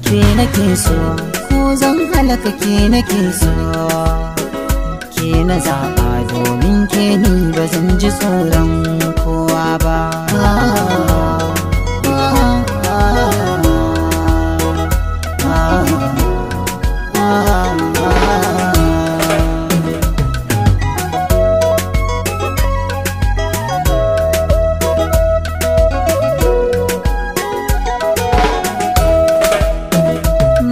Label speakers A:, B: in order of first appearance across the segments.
A: Ke nake so, ko zan halaka ke nake so. Ke na zaɓa domin ke ni ba zan ji tsoron kowa ba.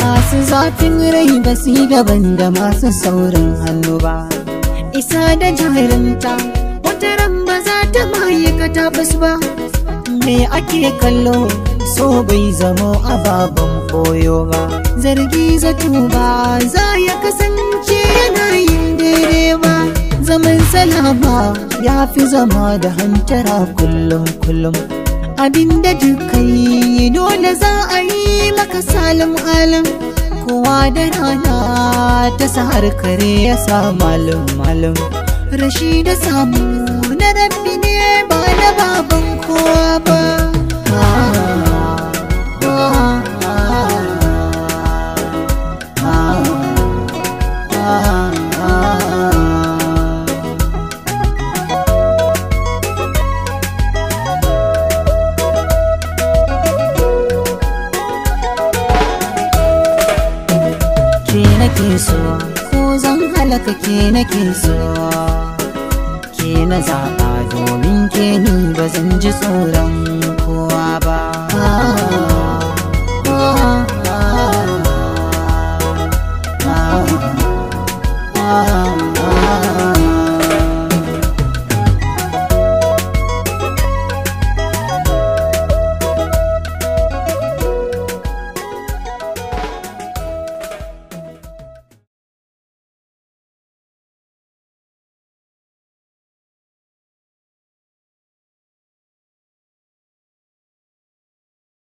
A: Masu zafin rai ba su yi daban da masu saurin hannu ba. Isa da jarinta wata ran ba za ta ma'aikata basu ba. Me ake kallo so bai zamo ababen koyo ba. Zargi zato ba za ya kasance yana yin daidai ba. Zaman salama ya fi zama da hantara kullum kullum. Abinda duka yi dole za a yi maka salim alim. Kowa da rana ta sahar kare ya sa malum malum. Rashi da samu na Rabbi ne ba na baban kowa ba. Ke nake so, ko zan halaka ke nake so. Ke na zaɓa domin ke ni ba zan ji tsoron